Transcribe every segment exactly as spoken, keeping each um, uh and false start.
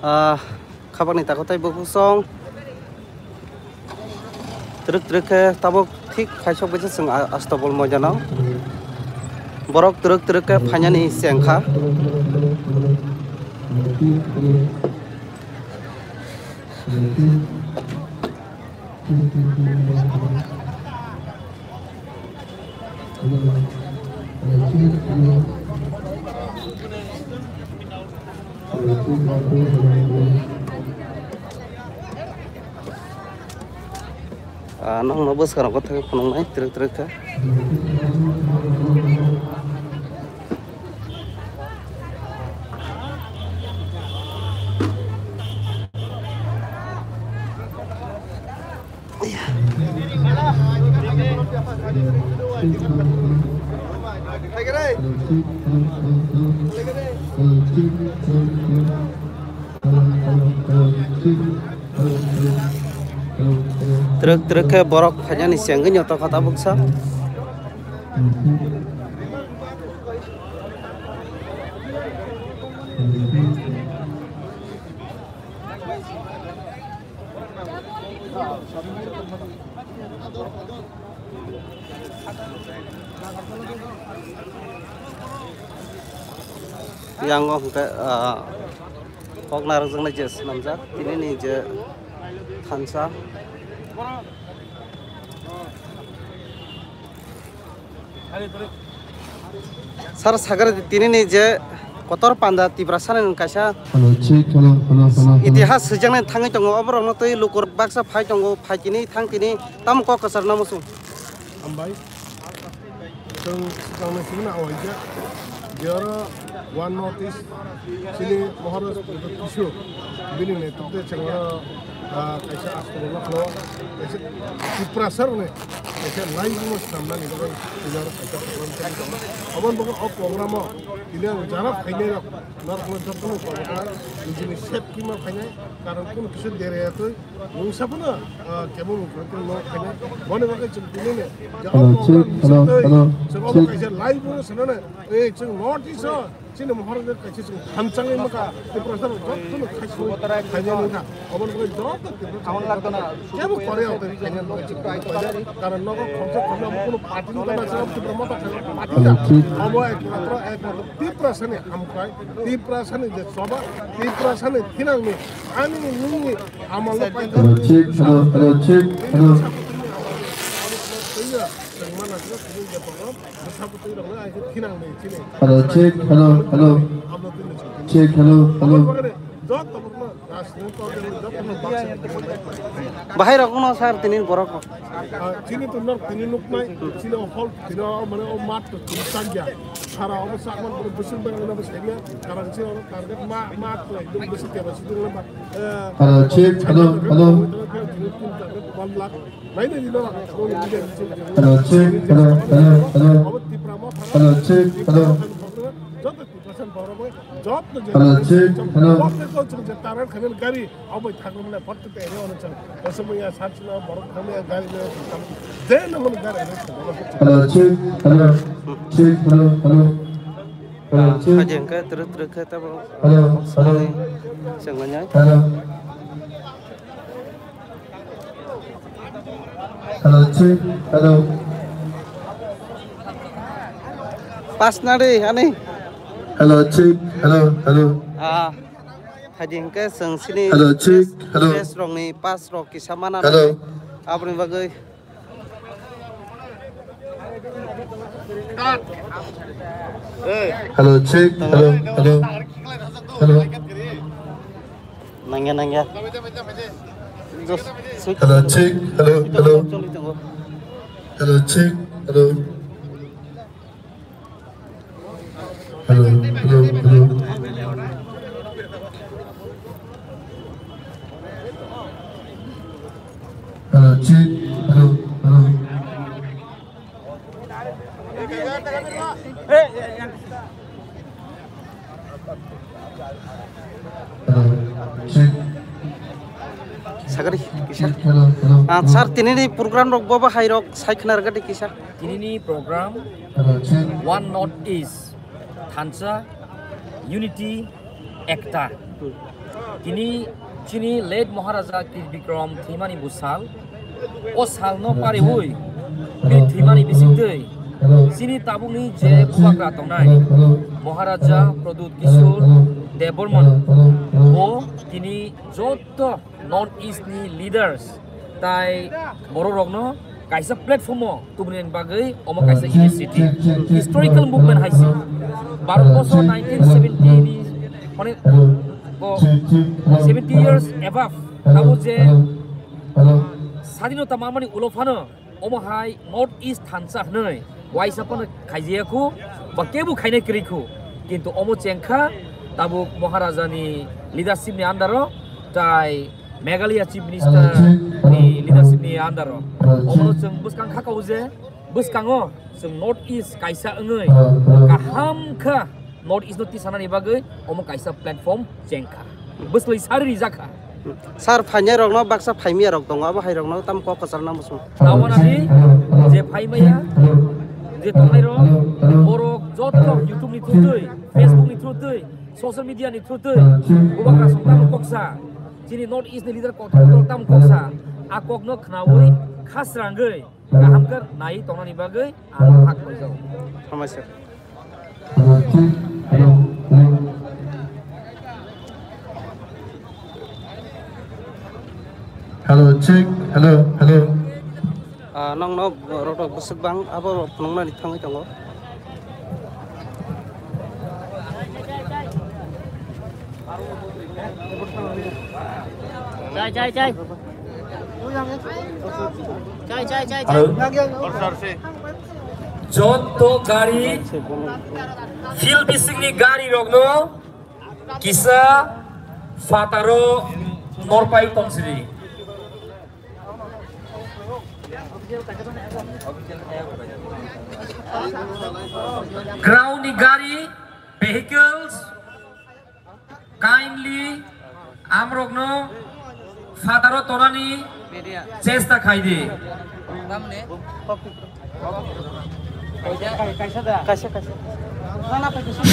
Ah, khabangni takhuk tei bukhuk song. Twrwk twrwk khe tabuk thik phaisok baisa chwng a-, Astobol moidano. Borok twrwk twrwk khe phainani chengkha. Ah, nokno bwskango thangwi phunuknai twrwk twrwk khe. Twrwk twrwk khe borok phainani chengwi nyoto kha tabuksa. Yang o hwnkhe, ah, kok narwkjaknai je swnamjak, tini ni je thansa. Sir, sakha rw di, tini ni je kotor panda Tiprasa ni kaisa Hello, check, hello, hello, hello, hello. Itihas swijaknai thangwi tongo, oborokno twi lukurok baksa phai tongo, phai tini, thang tini, tamo kok kwchar namo chwng. Hambai. Chwng swkangni simi na awaijak. Biaro One North East chini Maharaj Pradyot Kishore bini netrite chwng oro, ah, kaisa Astobol no khwlao, kaisa Tiprasa rokni kaisa laibuma swnamnani bagwi chwng oro kaisa program khlai tongo. Aboni bagwi o program o tini ang jara phainai rok norokno jotono kobokha nijini safety ma phainai, karon kunu kisa derayatwi mungsa phano, ah, kebo mungsa phano no phainai. Boni bagwi chwng tini ni je o program bisingtwi chwng obo kaisa laibuma swnamnai. Ei, chwng North East o chini Maharaj kaisa chwng thansa wngwi mankha, Tiprasa rok jotono khaiswi khainai wngkha. Oboni bagwi joto Tiprasa rok kebo kore o tei khainai wngkha chwng tini khainai. Karon nogo khoroksa khoroksa omo kunu party ni gana chwng Tipra Motha khainai party ya. Obo ekmatro, ekmatro Tiprasa ni hamkrai, Tiprasa ni je choba, Tiprasa ni thinang ni ani nini amal no paikha. Hello, check, hello, hello, check, hello. Chwng mana chwng tini je program. Hello, check, hello, hello. Check, hello, hello. Bahai rok no sir tini borok. Ah, chini to nok tini nuknai, chini o hall, tini o mane o mat to tini tangya. Sara o sakman bwswk bang na bwswk ya, karang chini o target ma, mat to ekdom bwswk keba sidi na ba. Eh, hello, check, hello, hello. One lakh. Hello, check, hello, hello, hello. Hello, check, hello. Hello, check, hello. Hello, check, hello. Hello, check, hello. Check, hello, hello. Hello, check. Hello, hello. Hello. Hello, check. Hello. Pas nari, ani. Hello, check. Hello, hello. Ah, thaidi hwnkhe chwng sini. Hello, check. Hello. Press rokni pas rok kisa mana. Hello. Aboni bagwi. Hello, check. Hello, hello. Hello. Nangya, nangya. Just switch. Hello, check. Hello, hello. Hello, check. Hello. Hello, hello, hello. Hello, check. Hello, hello. Hello, check. Sakari, kisa. Check, hello, hello, ah, hello. Sir, tini ni program rok bobo hai rok sai khna rwgadi kisa. Tini ni program hello, check. One North East, thansa, unity, ekta. Tini chini late Maharaja Kir Bikram thwimani bwsal. O salno pariwi bini thwimani bisingtwi chini tabukni je bubagra tongnai Maharaja Pradyut Kishore Debbarman, bo tini joto North East ni leaders tai borok rokno kaisa platform o tubunani bagwi omo kaisa initiative, historical movement hai se. Bharat borso nineteen seventy ni, mane, o seventy years above, abo je sadinota mamani ulo phano omo hai North East thansa hwnwi waisa phano khaijaya khu, ba kebo khainai kwrwi khu, kintu omo chengkha tabuk Maharaja ni leadership ni under o, tai Meghalaya Chief Minister ni leadership ni under o. Omo chwng bwskang kha kau je, bwskango chwng North East kaisa wngwi kaham kha North East no tisanani bagwi omo kaisa platform chengkha. Bwsli sari rijak kha. Sir, phainai rokno baksa phaimaya rok tongo, abo hai rokno tam kok kwchar nang bwswng. Tawanani je phaimaya, je tongnai rok, borok joto YouTube ni through twi, Facebook ni through twi, social media ni through twi, bubagra song tamo koksa, chini North East ni leader kotor kotor tamo koksa, a kokno khnaui khasrangwi kaham khe nai tongnani bagwi ang hak koijago. Hambai sir. Hello, check. Hello, hello. Ah, nokno rotok bwswk bang abo phunuknani thangwi tongo. Chai, chai, chai. Chai, chai, chai, chai. Hello. Joto gari, field bisingni gari rokno kisa phataro norpai tongsidi. Ground ni gari, vehicles, kindly amrokno phataro tonani chesta khaidi.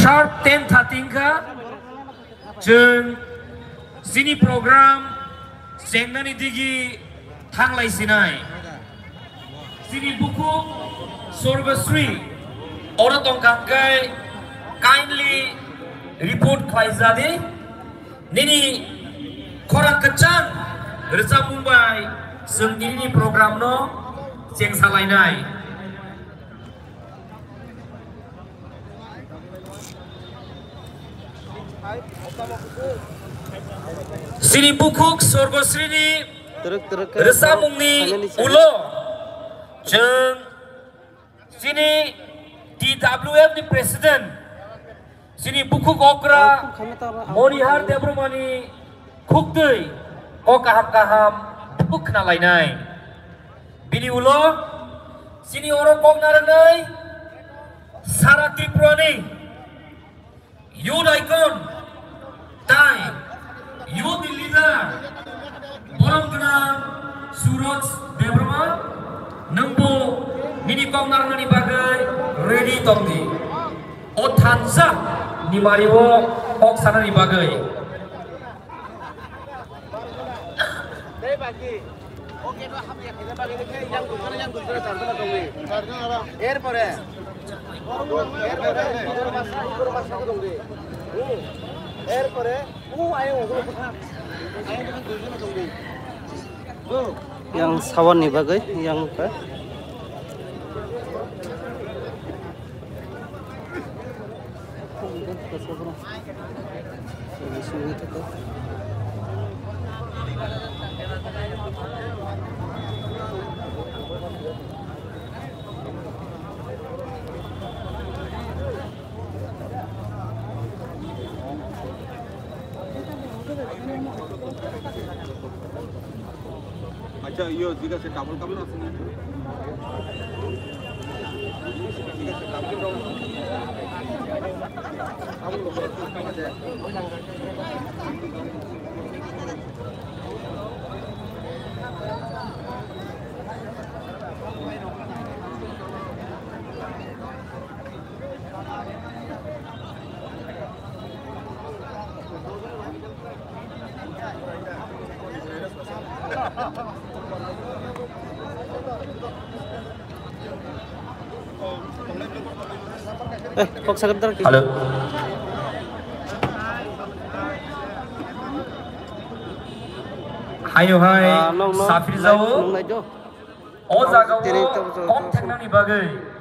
Sharp ten thirty wngkha. Chwng chini program chengnani digi thanglai sinai. Chini bukhuk Sorgosri oro tongkha hwnkhe kindly report khlai jadi. Nini khorang kwchang rwchapmung bai chwng nini program no chengsa lainai. Chini bukhuk Sorgosrini rwchapmungni ulo chwng chini T W F ni president, chini bukhuk okra Monihar Debbarmani khuktwi kok kaham kaham bukhuk khna lainai. Bini ulo chini oro kok narwknai sara Tripura ni youth icon tai youth ni leader borom gwnang Suraj Debbarma, nwngbo nini kok narwknani bagwi ready tongdi. O thansa ni mari o kok sanani bagwi. Erpore, erpore, erpore, yang sawan ni bagwi yang ka. Acha, iyo, jika se double kamra ase na? Jika se double kamra. Eh, kok sakit dar ki? Hello. Hayo hai, ah, nong, nong, sapri nai, jao. Nong nai jo. O jaga o tini tabuk kok theknani bagwi.